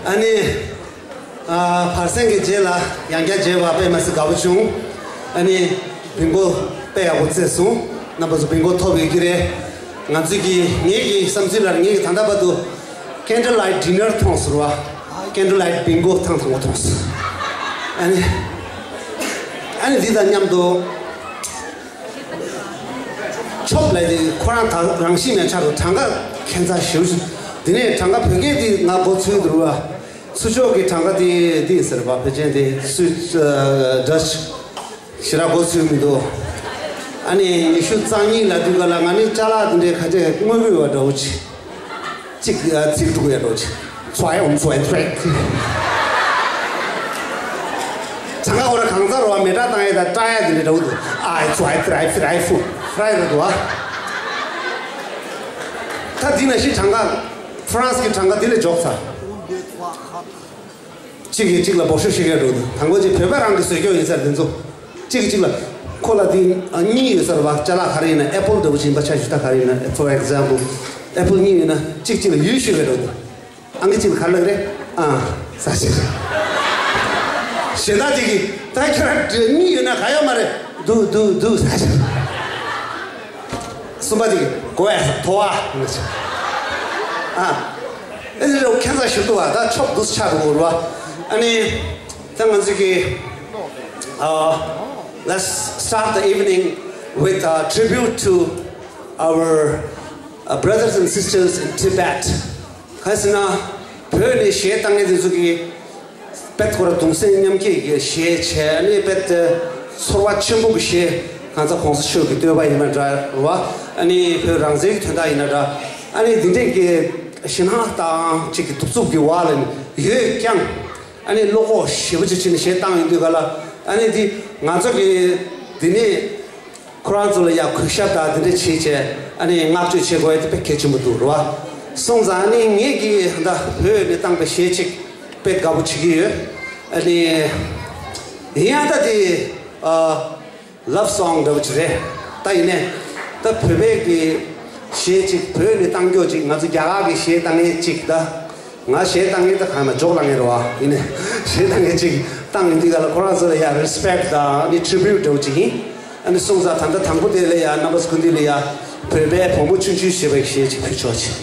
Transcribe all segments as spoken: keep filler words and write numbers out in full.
ཨ་ནི། ཨ། བར་གསེང་གི་རྗེས་ལ་ཡང་བསྐྱར་མཇལ་བ་དཔེ་མི་སྲིད་དགའ་པོ་བྱུང་། ཨ་ནི། བིང་གོ་དཔེ་ཡག་པོ་རྩེས་སོང་། རྣམ་པ་ཚོ་བིང་གོ་ཐོབ་ཡོད་ཀྱི་རེད། ང་ཚོས་ཀྱི་ངེད་ཀྱི་བསམ་ཚུལ་ལ་ངེད་ཀྱི་ད་ལྟ་བར་དུ་Candlelight Dinner མཐོང་ཟེར་བ། Candlelight Bingo ཐེངས་དང་པོ་མཐོང་སོང་། ཨ་ནི། ཨ་ནི་འདི་དང་མཉམ་དུ། ཆོབ་ལ་དེ་ཁོ་རང་ད་རང་བཞིན་ནས་ཆགས་འདུག་གྲངས་ཀ་ཁྱད་མཚར་ཞེ་པོ་ཞིག་དེ་ནས་གྲངས་ཀ་བོད་སྐད་དེ་ང་མགོ་ཚོས་འདུག་བ། ཚུར་ཕྱོགས་ཀྱི་གྲངས་ཀ་དེ་དེ་ཟེར་བ། བོད་ཆེན་དེ་སུད། ཨ། Dutch ཞེ་དྲག་མགོ་ཚོས་མི་འདུག་ཨ་ནི་ཉི་ཤུ་རྩ་གཉིས་ལ་དུས་ག་ལ་ང་ནི་ཅ་ལག་དེ་འདྲའི་ཁ་ཆེ་དངོས་པོའི་བ་འདྲ་བོ་ཅིག་ཅིག་ཨ། ཚིག་དྲུག་ཡ་འགྲོ་ཅིག་ཚོའི་ཨོམ་ཚོའི་ཚོའི། གྲངས་ཀ་འོ་ར་གང་ཚར་བ་མེ་སྲེག་བཏང་ཡ་དང་སྐྲ་ཡ་དེ་འདྲ་འདྲ་བོ་འདུག་ཨའི་ཚོའི་ཚོའི་ཚོའི་ཧྥུ་ཧྥུ་ཧྥུ་ར་ཡི་ར་འདུག་ཨ། ད་འདི་ན་ཤི་གྲངས་ཀ་ཧྥ་རན་སི་གི་གྲངས་ཀ་འདི་ལས་འཇོག་ཚར། གཅིག་གིས་གཅིག་ལ་འབོག་ཤོ་ཤིག་ཡ་འགྲོ་འདུག་དང་པོ་ཅིག་བོད་པ་རང་གི་བཟོས་སྐྱོ་ཡིན་ས་རེད་འདི་ཚོ། གཅིག་གིས་གཅིག་ལ། ཁོ་ལ་དེ་གཉིས་ཡོད་ས་རེད་བ། ཅ་ལག་ག་རེ་ཡིན་ན་ཨེ་པོལ་འདྲ་བོ་ཅིག་ཡིན་པ་ཆ་ཞུ་ད་ག་རེ་ཡིན་ན། For example ཨེ་པོལ་གཉིས་ཡོད་ན་གཅིག་གཅིག་ལ་ཡུས་ཤུ་བའི་འགྲོ་འདུག་ཨང་ཀི་གཅིག་ལ་ག་རེ་ལབ་རེད། ཨ། ས་ཞིག་གཞན་དག་ཅིག་གིས་ད་ཁྱོད་རང་གཉིས་ཡོད་ན་ག་ཡོད་མ་རེད། འདུག་འདུག་འདུག་ས་ཞིག་གསུམ་པ་ཅིག་གིས་གོ་ཡ་ཐོ་བ་ང་ཞིག་ཨ། ཨེ་ནི་རོ་ཁྱད་མཚར་ཞིག་འདུག་བ། ད་ཆོབ་འདུག་ཆགས་འདུག་ར། ཨ་ནི། ད་ང་ཚོས་ཀྱི། Uh, let's start the evening with a tribute to our, uh, brothers and sisters in Tibet. ག་རེ་ཟེར་ན། བོད་ནས་གཞས་བཏང་མཁན་དེ་ཚོ་གིས་དཔེ་ཁོ་ར་གདུང་སེམས་མཉམ་སྐྱེད་ཀྱི་གཞས་བྱས། ཨ་ནི་དཔེ་དེ་ཚོར་བ་ཆེན་པོ་གི་གཞས། གང་ཟག་གོང་ས་མཆོག་གི་བསྟོད་པ་ཡིན་ན་འདྲ་བ། ཨ་ནི་བོད་རང་བཙན་གྱི་དོན་དག་ཡིན་ན་འདྲ། ཨ་ནི་འདི་འདྲས་ཀྱི་ཞེད་སྣང་དང་གཅིག་གི་གདུག་རྩུབ་ཀྱི་བར་ལ་ཡོད་ཀྱང་། ཨ་ནི་བློ་ཁོག་ཞེ་པོ་ཅིག་བྱས་ནས་གཞས་བཏང་ཡོང་དུས་ག་ལ། ཨ་ནི་འདི་ང་ཚོ་གི་འདི་ནས་ཁོ་རང་ཚོ་ལ་ཡ་གུས་ཞབས་དང་འདི་འདྲ་བྱེད་བྱས། ཨ་ནི་བསྔགས་བརྗོད་བྱེད་དགོས་ཡ་དེ་དཔེ་གལ་ཆེན་པོ་འདུག་རེད་བ། སོང་ཙང་ཨ་ནི་ངེད་ཀྱིས་ད་བོད་ནས་བཏང་པའི་གཞས་ཅིག་དཔེ་དགའ་པོ་བྱེད་ཀྱི་ཡོད། ཨ་ནི་ཡིན་ཡང་ད་དེ་ཨ། Love song འདྲ་བོ་ཅིག་རེད། ད་ཡིན་ནའི་ད་བོད་པའི་གི་གཞས་ཅིག་བོད་ནས་བཏང་རྒྱུ་ཅིག་ང་ཚོ་རྒྱ་གར་གི་གཞས་བཏང་ཡས་ཅིག་ད་ང་གཞས་བཏང་ཡས་ད་གང་ན་འཇོག་ལ་ངེས་རེད་བ། ཡིན་ནའི་གཞས་བཏང་ཡས་ཅིག་བཏང་ཡོང་དུས་ག་ལ་ཁོ་རང་ཚོ་ལ་ཡ་རི་སི་པེག་དང་ནི་ཊི་རི་བིའུ་འདྲ་བོ་ཅིག་ཡིན། ཨ་ནི་སོང་ཙང་ད་ལྟ་དང་པོ་དེ་ལ་ཡ་རྣམ་པ་ཚོ་ཀུན་འདི་ལ་ཡ་བོད་པའི་བུ་མོ་ཆུང་ཆུང་ཞེས་པའི་གཞས་ཅིག་ཕུལ་ཆོག་ཅིག་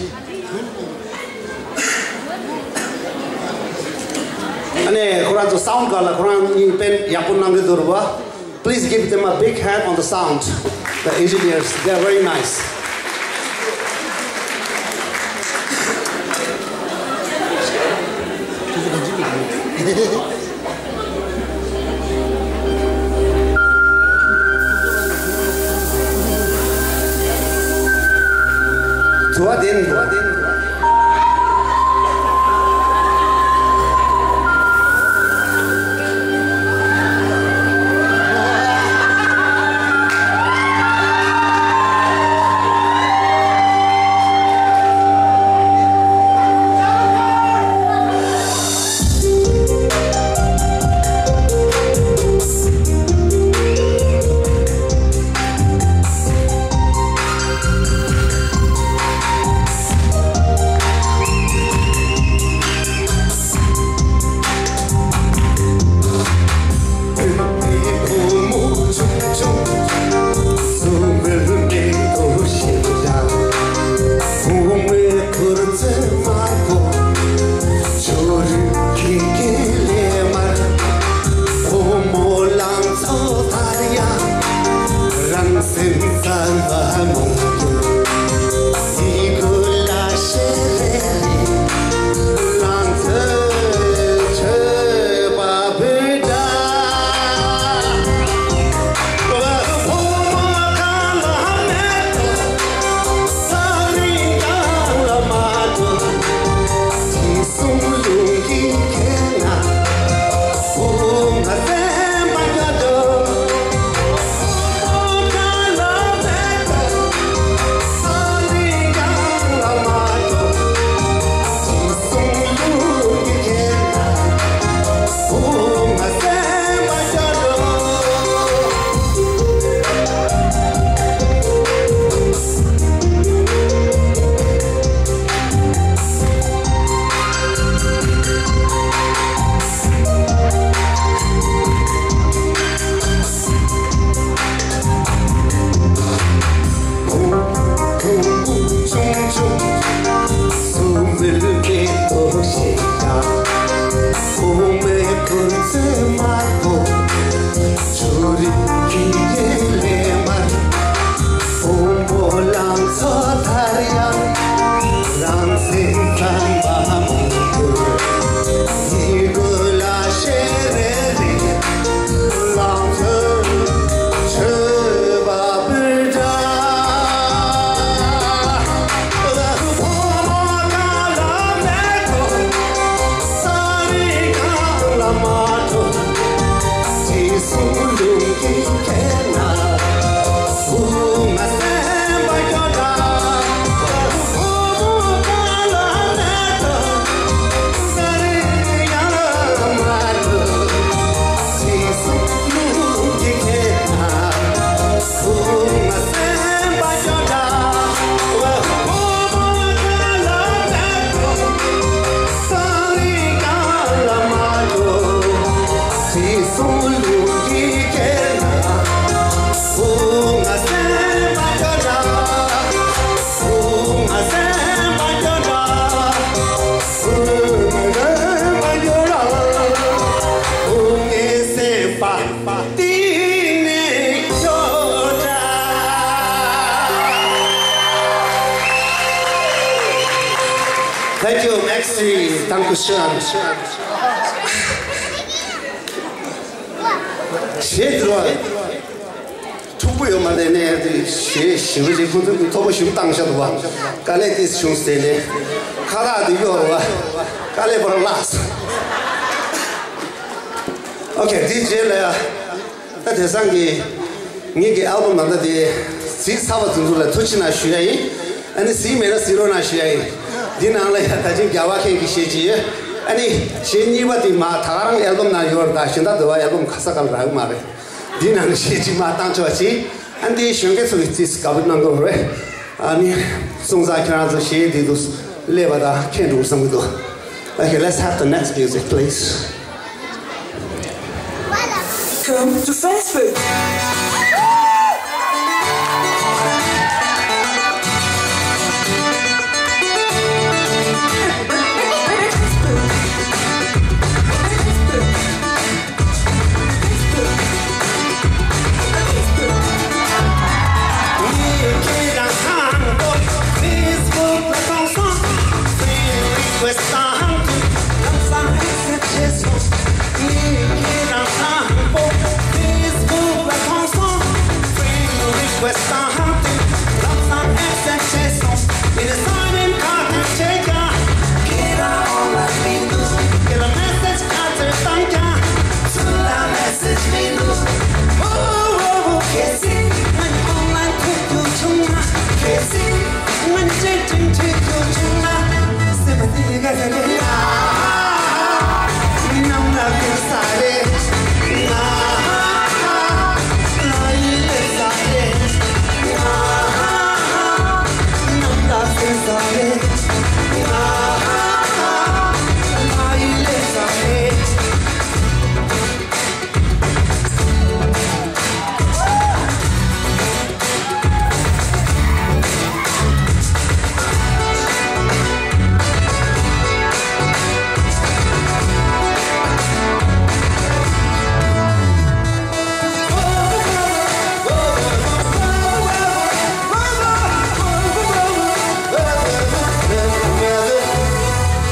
ཨ་ནི་ཁོ་རང་ཚོ་སའུན་ཌི་ག་ལ་ཁོ་རང་གཉིས་དཔེ་ཡག་པོ་གནང་གི་འདུག་རེད་བ། Please give them a big hand on the sound. The engineers, they are very nice. Thank you, Maxi. Dankeschön. ཞེས་དུ་བ། འཁྲུག་པོ་ཡོད་མ་རེད་ནས་དེ་ཞེས་ཞི་བ་ཞིག་ཁོང་ཚོས་མཐོ་པོ་ཞུ་བཏང་ཤག་འདུག་བ། དཀའ་ལས་དེ་བྱུང་ཟེར་ནས་ཁ་རག་དེ་གཡོར་བ། དཀའ་ལས་པར་ལགས། ཨོ་ཁེ། དེ་རྗེས་ལ་ཡ། ད་དེང་སང་གི་ངེད་ཀྱི་ཨལ་བམ་ནང་ད་དེ་གཟིགས་ཚར་བ་ཚོ་ཚོ་ལ་ཐུགས་རྗེ་ཆེ་གནང་ཞུ་ཡ་ཡིན། ཨ་ནི་གཟིགས་མེད་ན་གཟིགས་རོགས་གནང་ཞུ་ཡ་ཡིན། འདི་ནང་ལ་ཡ་ད་ཅིང་རྒྱལ་བ་མཁན་གྱི་གཞས་ཅིག་ཡོད། ཨ་ནི་གཞས་གཉིས་པ་དེ་མ་ད་ག་རང་ཨལ་བམ་ནང་ཡོད་རེད། ད་གཞན་དག་དེ་བ་ཨལ་བམ་ཁ་ས་ག་ལ་རག་གི་མ་རེད། འདི་ནང་གི་གཞས་ཅིག་མ་བཏང་ཆོག་ཅིག་ཨ་ནི་དེ་གཞོན་སྐྱེས་ཚོ་གི་རྩིས་དགའ་པོ་གནང་གི་རེད། ཨ་ནི་སོང་ཙང་ཁྱེད་རང་ཚོ་གཞས་འདི་དུ་སླེབས་པ་དང་ཁེངས་འགྲོ་བསམ་གི་འདུག Okay, let's have the next music, please. Come to Facebook.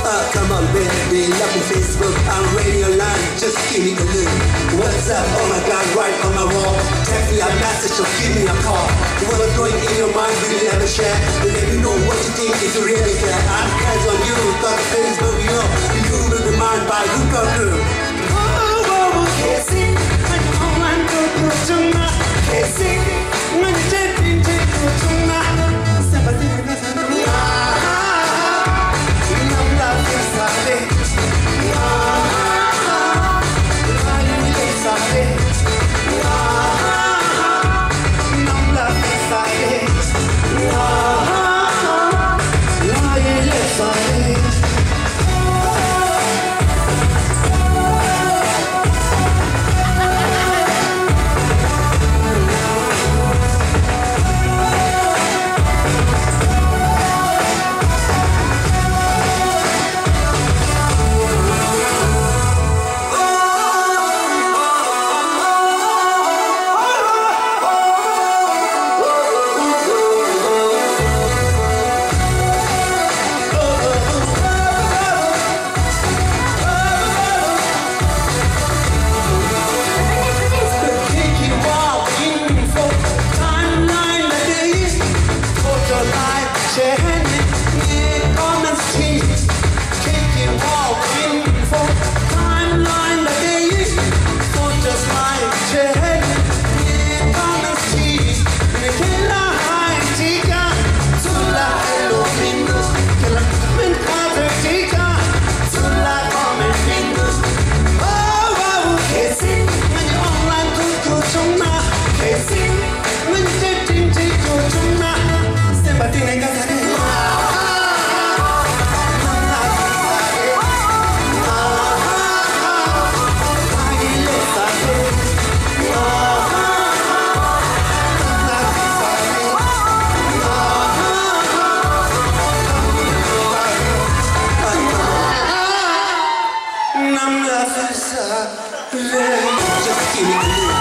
Uh, come on, baby, love me Facebook, I'm ready online. Just give me a look. What's up? Oh my God, right on my wall. Text me a message or give me a call. What's going in your mind, we never share. Let me know what you think is really care. I'm crazy on you, got the Facebook, you know. You will be mine by hook or crook. Oh, oh, oh, can't see. I'm online, go, go, to my, can't see. I'm chatting, chatting, to my. Sympathy, Just give me a look.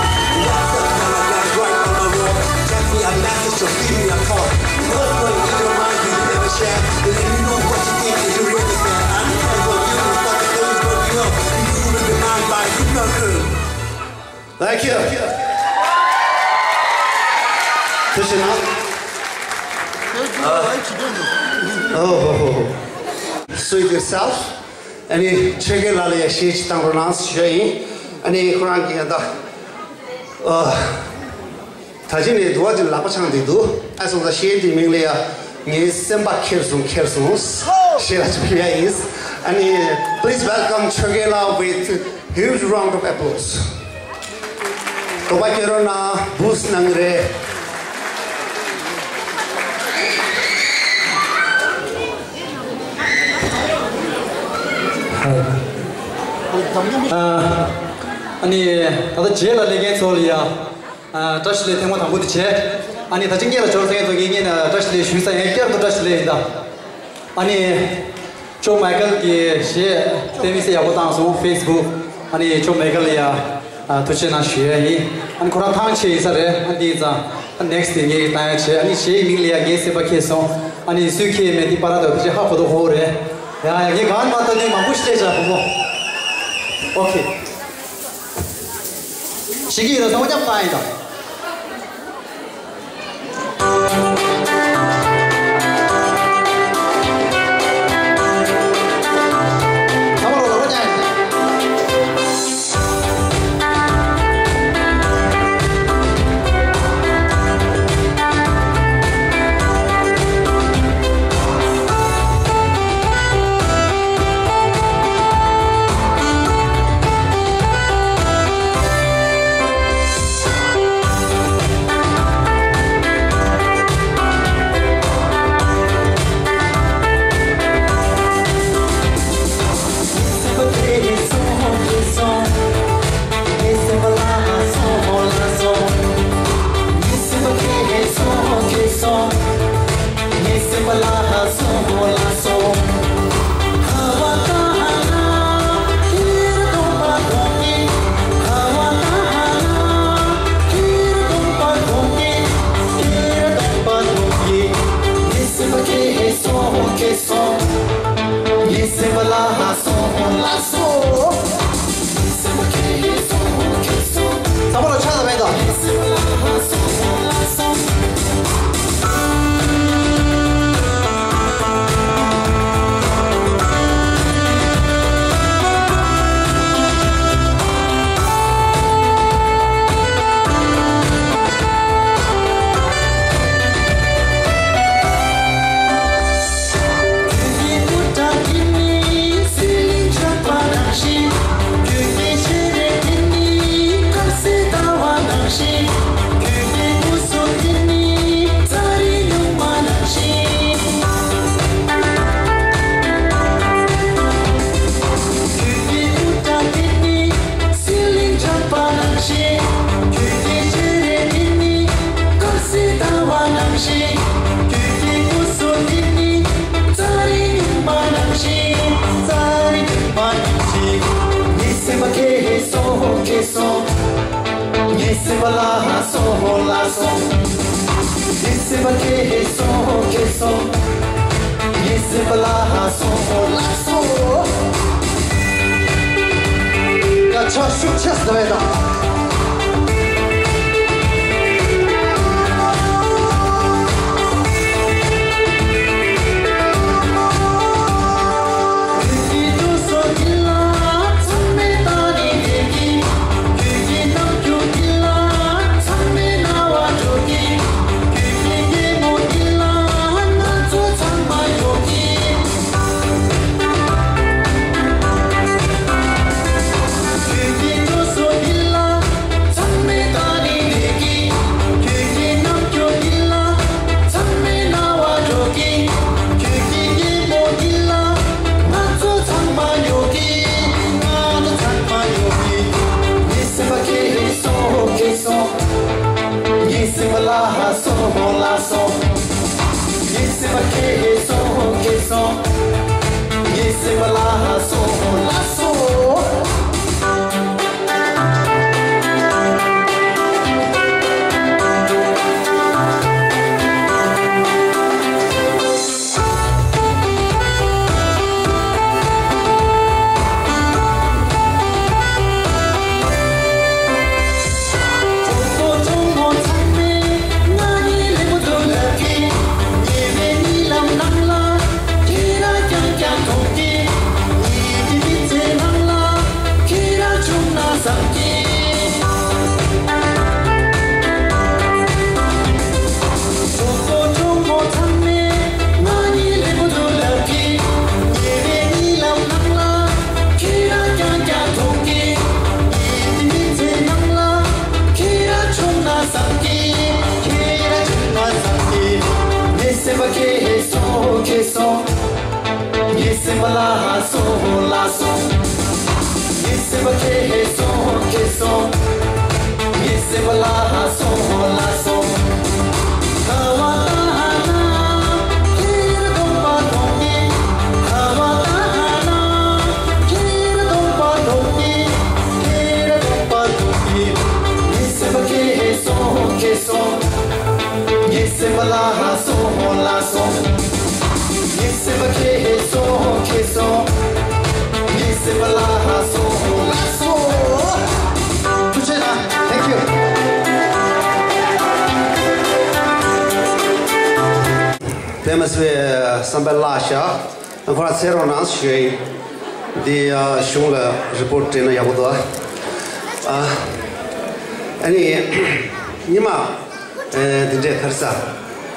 What's up, now I got right on my wall. Text me a message or give me a call. What's going in your mind, we never share. Let me know what you think is real. Thank you. ཐུགས་རྗེ་གནང་། Oh, sweet yourself. ཨ་ནི་ཆོས་རྒྱལ་ལགས་ལ་ཡང་གཞས་ཅིག་བཏང་རོགས་གནང་ཞུ་ཡ་ཡིན། ཨ་ནི་ཁོ་རང་གིས་ཡང་ད། ཨ། ད་ཅི་ནས་འདུག་བ་ཅིག་ལག་པ་འཆང་བསྡད་འདུག་ཨ་སོང་ཙང་གཞས་འདིའི་མིང་ལ་ཡ་ངའི་སེམས་པ་ཁྱེར་སོང་ཁྱེར་སོང་ཞེས་ལ་ཅིག་ཕུལ་ཡ་ཡིན། ཨ་ནི། Please welcome ཆོས་རྒྱལ་ལགས with huge round of applause. དོ་པ་ཁྱེར་རོགས་གནང་། བུས་གནང་གི་རེད། ཨ་ནི་ད་ལྟ་རྗེས་ལ་སླེབས་མཁན་ཚོ་ལ་ཡ། ཨ། བཀྲ་ཤིས་བདེ་ལེགས་ཐེངས་མ་དང་པོ་དེ་བྱས། ཨ་ནི་ད་ཅི་སྔོན་ལ་འབྱོར་ཚར་མཁན་ཚོ་ངས་སྔོན་ནས་བཀྲ་ཤིས་བདེ་ལེགས་ཞུས་ཚར། ཡང་བསྐྱར་དུ་བཀྲ་ཤིས་བདེ་ལེགས་ཡིན་ད། ཨ་ནི། ཇོ་མའི་ཀལ་གྱིས་གཞས་དཔེ་མི་སྲིད་ཡག་པོ་བཏང་སོང་། ཕེ་སི་བུག་ཨ་ནི་ཇོ་མའི་ཀལ་ལ་ཡ། ཨ། ཐུགས་རྗེ་གནང་ཞུ་ཡ་ཡིན། ཨ་ནི་ཁོ་རང་ཐང་ཆད་ཡིན་ས་རེད། ཨ་ནི་དེ་ཡིན་ཙང་། ཨ། ནེག་སི་ཊི་དེ་ངས་བཏང་ཡ་བྱས། ཨ་ནི་གཞས་ཀྱི་མིང་ལ་ཡ་ངའི་སེམས་པ་ཁྱེར་སོང་། ཨ་ནི་སུས་ཁྱེར་མེད་དེ་པ་ར་དོ་ཕི་ཅི་ཧ་གོ་དོ་ཧོ་རེད། ཡ་ཡ་ངས་གང་མ་ལྟ་ནས་མང་པོ་ཤེས་བྱ་བུ་མོ། ཨོ་ཁེ། ཞིག་གི་ཡོད་ན་སོང་མཉམ་བཏང་ཡིན་དང་། ཡ་ཆ་ཤུགས་ཆེ་ཟེར་བས་དང་། ལ་སོང་ལ་སོང་། ངའི་སེམས་པ་ཁྱེར་སོང་ཁྱེར་སོང་། ངའི་སེམས་པ་ལ་སོང་ལ་སོང་། ཁ་བ་ལྟ་ན་ཁྱེར་སྡོམ་པ་སྡོམ་གི། ཁ་བ་ལྟ་ན་ཁྱེར་སྡོམ་པ་སྡོམ་གི། ཁྱེར་སྡོམ་པ་སྡོམ་གི། ངའི་སེམས་པ་ཁྱེར་སོང་ཁྱེར་སོང་། ངའི་སེམས་པ་ལ་སོང་ལ་སོང་། ངའི་སེམས་པ་ཁྱེར་སོང་ཁྱེར་སོང་། ངའི་སེམས་པ་ལ་སོང་ལ་སོང་། ཐུགས་རྗེ་གནང་། Thank you། དཔེ་མི་སྲིད་པའི་བསམ་པ་བརླག་ཤག་ཁོ་རང་འཚོལ་རོགས་གནང་ཞུ་ཡིན། འདི་ཨ་གཞུང་ལ་རི་པོར་ཊི་སྤྲད་ན་ཡག་པོ་འདུག་ཨ། ཨ་ནི་ཉི་མ། ཨེ། འདི་འདྲའི་ཁར་ས།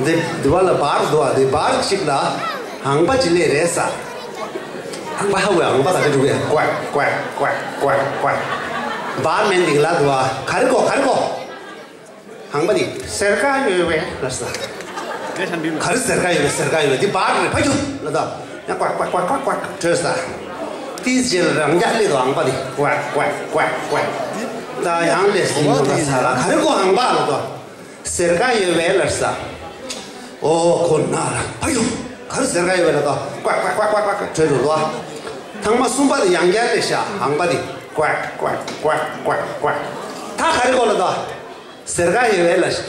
འདི་འདི་བ་ལ་བར་འདུག་ཨ། འདི་བར་གཅིག་ལ་ཧང་པ་ཅི་ལས་རེད་ས། ཧང་པ་ཧ་གོ་ཡ། ཧང་པ་ག་དེ་འགྲོ་གི་ཡ། ཀོ་ཀོ་ཀོ་ཀོ་ཀོ། བར་མེན་འདི་ལ་འདུག་ཨ། ག་རེ་གོ་ག་རེ་གོ། ཧང་པ་འདི་ཟེར་ག་ཡོད་པས་ལ་ས། ག་རེ་ཟེར་ག་ཡོད་པས་ཟེར་ག་ཡོད་པས། འདི་བར་རེད། ཕ་ཡུ་ལ་ད་ཡང་ཀོ་ཀོ་ཀོ་ཀོ་ཀོ་བྲོས་ས། དེའི་རྗེས་ལ་རང་རྒྱ་སླེབས་འདུག་ཧང་པ་འདི་ཀོ་ཀོ་ཀོ་ཀོ། ད་ཡང་ལས་སྲིད་ཡོད་ལ་ས་ལ་ག་རེ་གོ་ཧང་པ་ལ་ད། ཟེར་ག་ཡོད་པས་ལ་ས། ཨོ་ཁོ་ན་ལ་ཕ་ཡུ། ག་རེ་ཟེར་ག་ཡོད་པས་ལ་ད། ཀོ་ཀོ་ཀོ་ཀོ་ཀོ་བྲོས་འགྲོ་འདུག་ཨ། ཐེངས་མ་གསུམ་པ་དེ་ཡང་བསྐྱར་ལས་ཤ་ཧང་པ་དེ་ཀོ་ཀོ་ཀོ་ཀོ་ཀོ། ད་ག་རེ་གོ་ལ་ད། ཟེར་ག་ཡོད་པས་ལ་ཤ།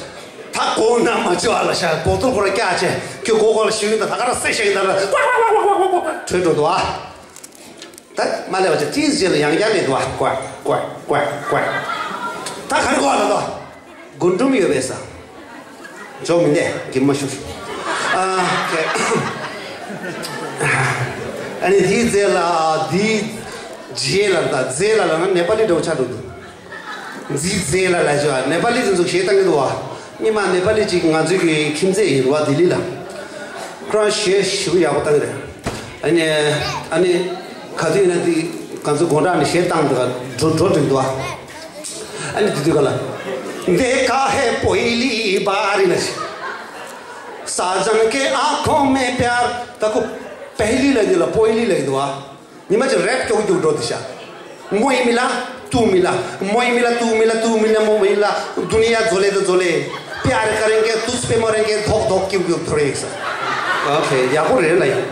ད་གོ་ན་མ་བྱོས་ཨ་ལ་ཤ། བོ་ཏོལ་ཁོ་ར་བཀྱག་བྱས་ཁྱོད་གོ་གོ་ལ་ཤི་གི་ད། ད་ག་ར་སེ་ཤ་གི་ད་ལ་ཀོ་ཀོ་ཀོ་ཀོ་བྲོས་འགྲོ་འདུག་ཨ། ད་མ་ལས་པ་ཅིག་ཏིས་རྗེས་ལ་ཡང་བསྐྱར་ལས་འདུག་བ། ཀོ་ཀོ་ཀོ་ཀོ། ད་ག་རེ་གོ་ལ་ད། རྒུན་འབྲུམ་ཡོད་པས་ས། འཇོག་མི་འདས་གི་མ་ཤུ་ཤུ། ཨ། ཨ་ནི་དེའི་རྗེས་ལ་དེའི་རྗེས་ལ་ད་རྗེས་ལ་ལ་ན་ནེ་པ་ལི་འདྲ་བོ་ཆགས་འགྲོ་འདུག་འཛི་རྗེས་ལ་ལ་ཞུ་བ། ནེ་པ་ལི་དེ་ཚོ་གཞས་བཏང་གི་འདུག་བ། སྔོན་མ་ནེ་པ་ལི་ཅིག་ང་ཚོའི་གི་ཁྱིམ་མཚེས་ཡིན་རུ་བ་ལྡི་ལི་ལ། ཁོ་རང་གཞས་ཞེ་པོ་ཡག་པོ་བཏང་གི་རེད། ཨ་ནི་ཨ་ནི་ག་དུས་ཡིན་ན་དེ་ང་ཚོ་དགོང་དྲག་ནས་གཞས་བཏང་འདུག་ག་འགྲོ་འགྲོ་འགྲིག་འདུག་ཨ། ཨ་ནི་དེ་དུས་ག་ལ། देखा है पहली बार ན་ཞིག साजन के आंखों में प्यार ད་ཁོ་པེ་ལི་ལ་འདི་ལ་པོ་ལི་ལ་འདུག་ཨ། ཉི་མ་ཅིག་རེབ་ཀྱོག་ཀྱོག་འགྲོ་དེ་ཤ། मोई मिला, तू मिला, मोई मिला, तू मिला, तू मिला, मोई मिला, दुनिया झोले तो झोले, प्यार करेंगे, तुझ पे मरेंगे, धोक धोक क्यों क्यों धोरे एक सा। ཨོ་ཁེ། ཡག་པོ་རེད་ལ་ཡང་།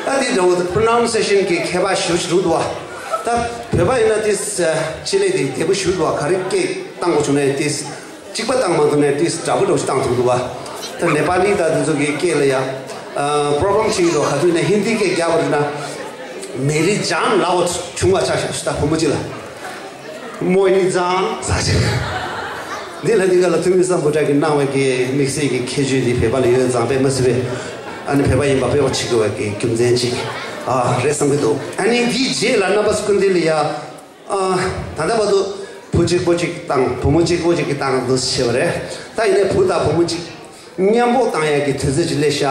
ད་དེ་འདྲ་བོ་pronunciation གི་ཁྱད་པར་ཞེ་པོ་ཅིག་འདུག་བ། ད་བོད་པ་ཡིན་ན་དེ་ཆེད་ལས་དེ་བདེ་པོ་ཞེ་པོ་འདུག་བ། ག་རེ་སྐད་བཏང་དགོས་བྱུང་ན་དེ། གཅིག་པ་བཏང་མ་ཐུབ་ནས་ཏིས་འདྲ་པོ་འདྲ་པོ་ཞིག་བཏང་ཐུབ་འདུག་བ། ད་ནེ་པ་ལི་དང་དེ་ཚོ་གི་སྐད་ལ་ཡ། ཨ། problem ཞིག་ཡོད་དོ། ག་དུས་ནས་ཧིན་དི་སྐད་རྒྱག་པ་རེད་ན། མེ་རི་ཇང་ལབ་པ་བྱུང་བ་ཆགས་ཤག་ད་བུ་མོ་གཅིག་ལ། མོ་ཡི་ཇང་ཟ་ཞིག་འདི་ལ་འདི་ག་ལ་ཐུ་མི་སམ་བྷོ་ཊ་གི་གནང་བའི་གི་དམིགས་བསལ་གི་ཁྱད་ཆོས་འདི་བོད་པ་ལ་ཡོད་ཙང་དཔེ་མ་སྲིད་པའི། ཨ་ནི་བོད་པ་ཡིན་པ་དཔེ་བ་ཆིག་དགོས་པའི་གི་རྒྱུ་མཚན་ཅིག་ཨ། རེད་བསམ་གི་འདུག་ཨ་ནི་འདིའི་རྗེས་ལ་རྣམ་པ་ཚོ་སྐུ་མདུན་ལ་ཡ། ཨ། ད་ལྟ་བར་དུ་བུ་གཅིག་པོ་གཅིག་དང་བུ་མོ་གཅིག་པོ་གཅིག་གིས་བཏང་འདུག་བྱས་པ་རེད། ད་ཡིན་ནའི་བུ་དང་བུ་མོ་གཅིག་མཉམ་པོ་བཏང་ཡག་གི་དུས་ཚོད་ཅིག་སླེབས་ཤག་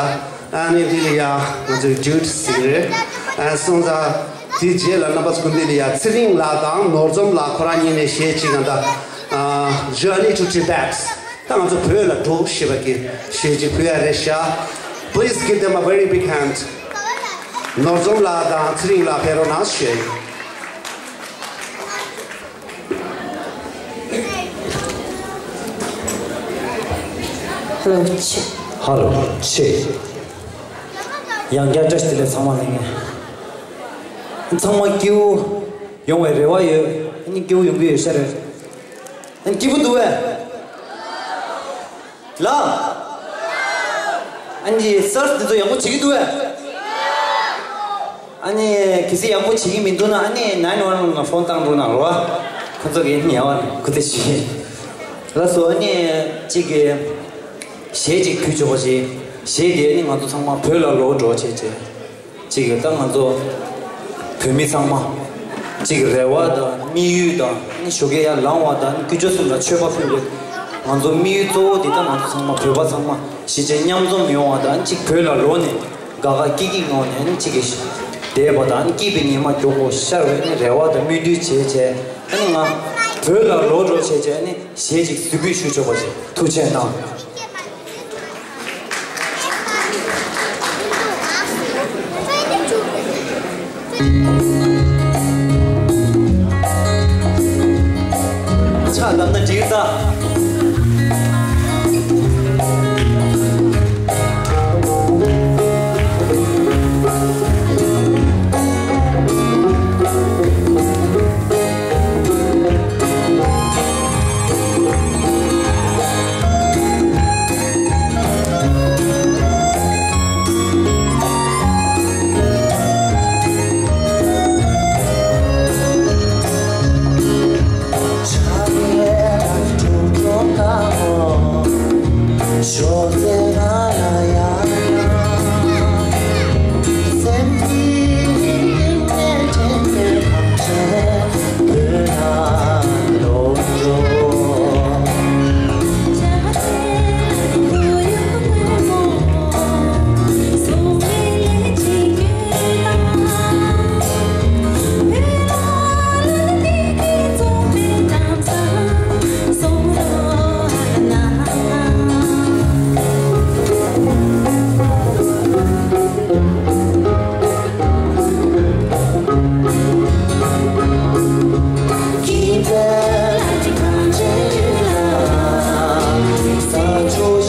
ཨ་ནི་འདི་ལ་ཡ་ང་ཚོའི་ཌིའུ་ཊི་ཟེར་གི་རེད། ཨ། སོང་ཙང་དེའི་རྗེས་ལ་རྣམ་པ་ཚོ་འདི་ལ་ཡ་ཚེ་རིང་ལགས་དང་ནོར་འཛོམས་ལགས་ཁོ་རང་གཉིས་ནས་གཞས་གཅིག་ག་ད། ཨ། Journey to Tibet། ད་ང་ཚོ་བོད་ལ་འགྲོ་ཞེས་པ་གི་གཞས་གཅིག་ཕུལ་ཡ་རེད་ཤག Please give them a very big hand. ནོར་འཛོམས་ལགས་དང་ཚེ་རིང་ལགས་ཕེབས་རོགས་གནང་ཞུ་ཡ་ཡིན། ཧེ་ལོ་ཆེ། ཧེ་ལོ་ཆེ། ཡང་བསྐྱར་བཀྲ་ཤིས་བདེ་ལེགས་ཚང་མ་ལ་ངས། ཚང་མ་སྐྱིད་པོ་ཡོང་བའི་རེ་བ་ཡོད། ཨ་ནི་སྐྱིད་པོ་ཡོང་གི་ཡོད་ཤག་རེད། ཨ་ནི་སྐྱིད་པོ་འདུག་གས། ལགས། ཨ་ནི་སར་འདི་ཚོ་ཡག་པོ་བྱེད་ཀྱི་འདུག་གས། ཨ་ནི་གལ་སྲིད་ཡག་པོ་བྱེད་ཀྱི་མི་འདུག་ན་ཨ་ནི་nine one one ལ་ཕོན་བཏང་འགྲོ་གནང་རོགས། ཁོ་ཚོ་གིས་ཉེ་བ་ནས་ཁོ་ཚོས་ཞུས། ལགས་སོ། ཨ་ནི་གཅིག་གིས་གཞས་གཅིག་ཕུལ་ཆོག་པ་ཞིག་གཞས་དེ་ཨ་ནི་ང་ཚོ་ཚང་མ་བོད་ལ་ལོག་འགྲོ་བྱས་བྱས། གཅིག་གིས་ད་ང་ཚོ་བོད་མི་ཚང་མ་གཅིག་རེ་བ་དང་དམིགས་ཡུལ་དང་ཨ་ནི་ཞོགས་ཀས་ཡར་ལངས་པ་དང་ཨ་ནི་དཀོན་མཆོག་གསུམ་ལ་མཆོད་པ་ཕུལ་བའི་ང་ཚོ་དམིགས་ཡུལ་གཙོ་བོ་དེ་ད་ང་ཚོ་ཚང་མ་བོད་པ་ཚང་མ་གཞིས་བྱེས་མཉམ་འཛོམས་ཡོང་བ་དང་ཨ་ནི་གཅིག་བོད་ལ་ལོག་ནས་དགའ་དགའ་སྐྱིད་སྐྱིད་ངང་ནས་ཨ་ནི་གཅིག་གིས་བསྡད་པ་དང་ཨ་ནི་སྐྱིད་པའི་ཉི་མ་མགྱོགས་པོ་ཤར་བའི་ཨ་ནི་རེ་བ་དང་སྨོན་འདུན་བྱས་བྱས་ཨ་ནི་ང་བོད་ལ་ལོག་འགྲོ་བྱས་བྱས་ཨ་ནི་གཞས་གཅིག་གཟིགས་འབུལ་ཞུ་ཆོག་པ་ཞིག་ཐུགས་རྗེ་གནང་། ཕྱག་བརྡབས་ན་འགྲིག་ས། ད་ང་ཚོ་བོད་ལ་སླེབས་དང་ད་ང་ཚོ་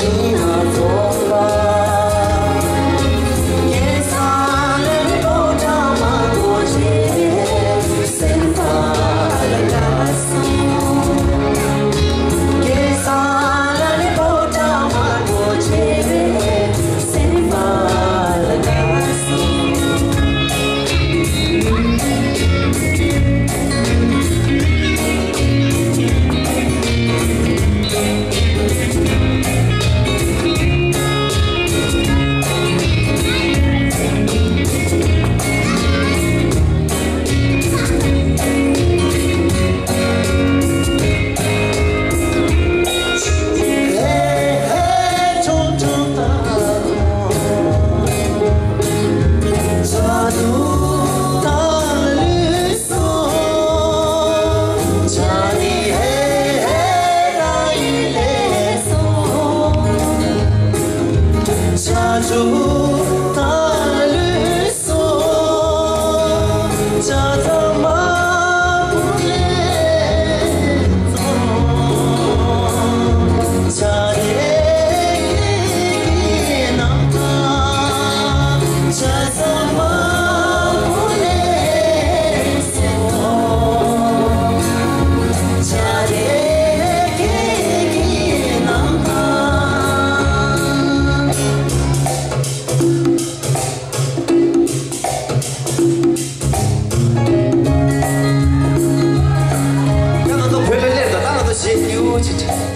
གཞས་སྐྱིད་པོ་ཅིག་བྲིས།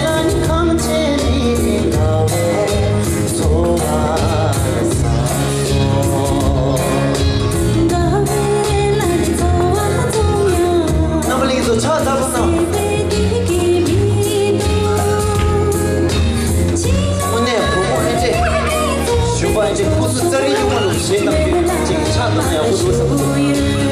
རྣམ་པ་ལྷན་རྒྱས་ཚོ་ཕྱག་འཚལ་པོ་གནང་། དངོས་གནས་བུ་མོ་ཨེ་འདྲས། གཞོན་པ་ཨེ་འདྲས། ཁུ་ཚུར་ཙ་རི་གཡུག་མ་ལུག་གཞས་གནང་རྒྱུ་ཅིག་ཕྱག་བཏང་ན་ཡག་པོ་འདུག་བསམ་སོང་།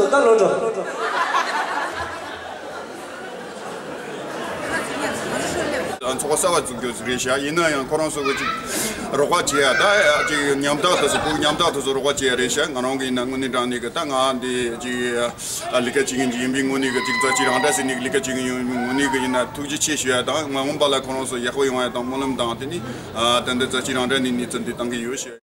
ད་ལོ་འགྲོ། ཚོགས་པ་གསར་བ་བཙུགས་རྒྱུ་རེད་ཤག་ཡིན་ན་ཡང་ཁོ་རང་ཚོ་གི་ཅིག་རོགས་པ་བྱེད་ཡ། ད་ཅིག་མཉམ་ཐག་དེ་ཚོ་ཕྲུ་གུ་མཉམ་ཐག་དེ་ཚོ་རོགས་པ་བྱེད་ཡ་རེད་ཤག་ང་རང་གི་ཡིན་ན་དངོས་གནས་དྲང་གནས་གི་ད་ང་འདི་ཅིག་ལས་ཀ་བྱེད་མཁན་ཅིག་ཡིན་པའི་ངོས་ནས་གི་ཅིག་རྩ་ཆེ་རང་འདྲ་ཟེར་ནས་གི་ལས་ཀ་བྱེད་མཁན་ཡིན་པའི་ངོས་ནས་གི་ཡིན་ན་ཐུགས་རྗེ་ཆེ་ཞུ་ཡ་དང་། མ་འོངས་པ་ལ་ཁོ་རང་ཚོ་ཡག་པོ་ཡོང་ཡ་དང་སྨོན་ལམ་དང་། དེ་ནི་ད་འདི་རྩ་ཆེ་རང་འདྲ་ནས་གནས་ཚུལ་འདི་བཏང་གི་ཡོད་ཤག